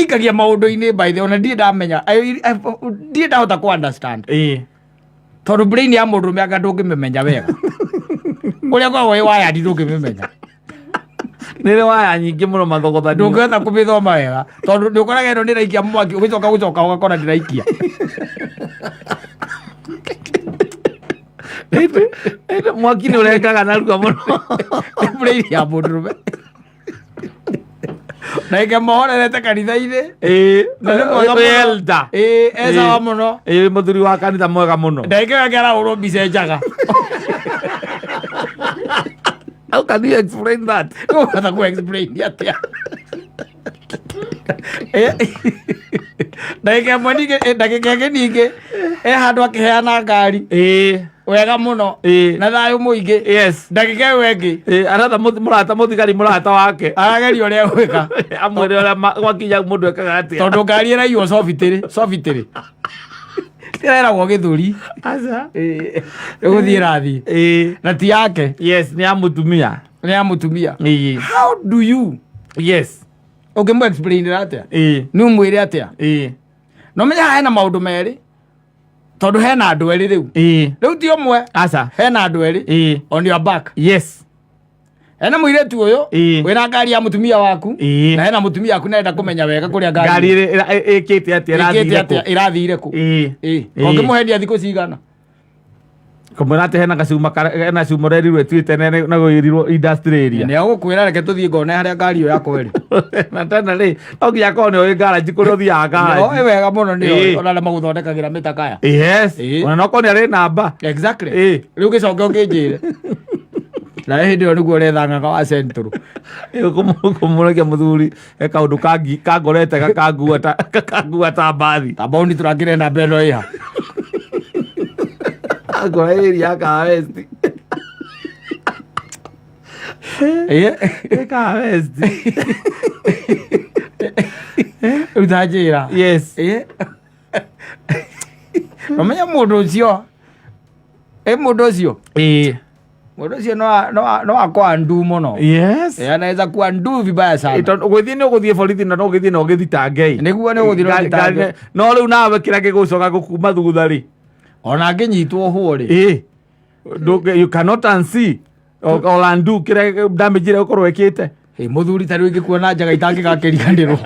Ĩikagia maũndũ-inĩ, by the way, ona ndirĩ ndamenya, ndirĩ ndahota kũ understand, tondũ brain ya mũndũrũme anga ndũngĩmĩmenya wega ũrĩa koragwo ĩ wayandi, ndũngĩmĩmenya. Nĩ rĩ waya nyingĩ mũno mathogothanio. Ndũngĩhota kũmĩthoma wega, tondũ nĩ ũkoraga ĩno nĩ ĩraikia mwaki, ũgĩcoka gũcoka ũgakora ndĩraikia. Ĩndĩ mwaki nĩ ũrengaga narua mũno. Nĩ brain ya mũndũrũme na ĩkĩmohorerete kanitha-inĩ. Na nĩ mwega mũno. Elder. Ĩĩ, e sawa mũno. Ĩĩ, mũthuri wa kanitha mwega mũno. Ndagĩka ĩyo ĩngĩ arahũrwo mbica njaga. How can you explain that? Ũhota kũ explain atĩa? Ndagĩka ĩmwe ningĩ, ndagĩka ĩngĩ ningĩ e handũ akĩheana ngari wega mũno na thayũ mũingĩ. Ndagĩka ĩyo ĩngĩ Aratha mũrata, mũthigari mũrata wake. Arageria ũrĩa egwĩka. Amwĩre ũrĩa gwakinya mũndũ ekaga atĩa. Tondũ ngari ĩraiywo cobitĩrĩ cobitĩrĩ, ĩreragwo gĩthũri. Aca. Ĩgũthiĩ ĩrathiĩ na ti yake. Yes, nĩ ya mũtumia. Nĩ ya mũtumia. How do you ũngĩmũ explainĩra atĩa? Nĩ ũmwĩre atĩa? No menya haha hena maũndũ merĩ, tondũ hena andũ erĩ rĩu. Rĩu ti ũmwe. Aca. Hena andũ erĩ on your back. Hena mũirĩtu ũyũ wĩna ngari ya mũtumia waku, na hena mũtumia waku narenda kũmenya wega kũrĩa ngari ngari ĩkĩte atĩa, ĩkĩte ĩrathire atĩa, kũ. Ĩrathire kũ. Ũngĩmũhendia thikũ cigana? Kũmwĩra atĩ hena gacuma hena cuma ũrerirwo ĩtuĩte na gwĩrirwo industry area. Nĩ agũkwĩra, "Reke tũthiĩ ngone harĩa ngari ĩyo yakwa ĩrĩ." Na tena rĩ, no nginya akorwo nĩ ũĩ garage kũrĩa ũthiaga oĩ garage. Wega mũno nĩ ona arĩa magũthondekagĩra mĩtakaya. Ona no korwo nĩ arĩ namba. Exactly. Rĩu gĩcoke ũkĩnjĩre na hĩndĩ ĩyo nĩguo ũretha ng'ang'a wa Central. Kũmũrekia mũthuri he kaũndũ kangorete gakangua ta mbathi. Ta bondi tũrangĩre namba ĩno ĩha. Angora area ya Kahawa West. Kahawa West. Rĩu ta njĩra. Ũmenye mũndũ ũcio, ĩ mũndũ ũcio, mũndũ ũcio no akwa ndu mũno. Anaweza kuwa ndu vibaya sana. Tondũ gũthiĩ nĩ ũgũthiĩ borithi na no ũgĩthiĩ na ũgĩthitange. Nĩguo nĩ ũgũthiĩ na ũthitange. No rĩu nawe kĩrĩa gĩgũcoka gũkuma thutha rĩ? Ona angĩnyitwo hwo rĩ. You cannot unsee or undo kĩrĩa damage ĩrĩa ũkorwo ĩkĩte. Ĩ, mũthuri ta rĩu ingĩkuona njaga itangĩgakĩriganĩrwo.